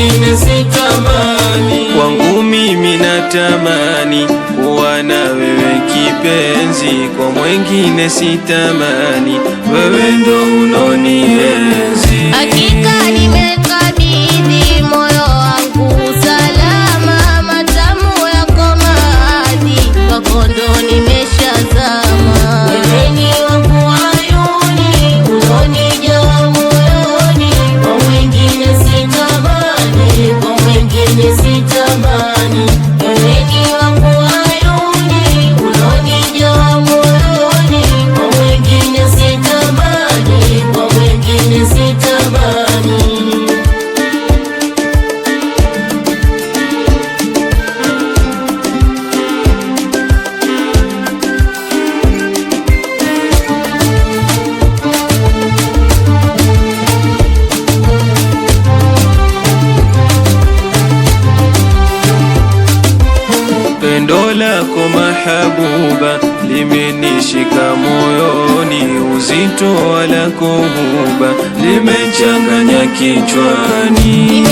mwengine sitamani. Kwangu mimi natamani kuwa na wewe kipenzi, kwa mwengine sitamani, wewe ndo unonienzi. Hakika nimekabidhi moyo wangu salama, matamu yako maadhi, kwako ndo nimeshazama. Wewe ni wangu ayuni, unonijaa moyoni, kwa mwingine sitamani, kwa mwingine sitamani. Wewe ni wangu ayuni, unonijaa moyoni, kwa mwingine sitamani, kwa mwingine sitamani. Pendo lako mahabuba limenishika moyoni, uzito wala kuhuba limechanganya kichwani.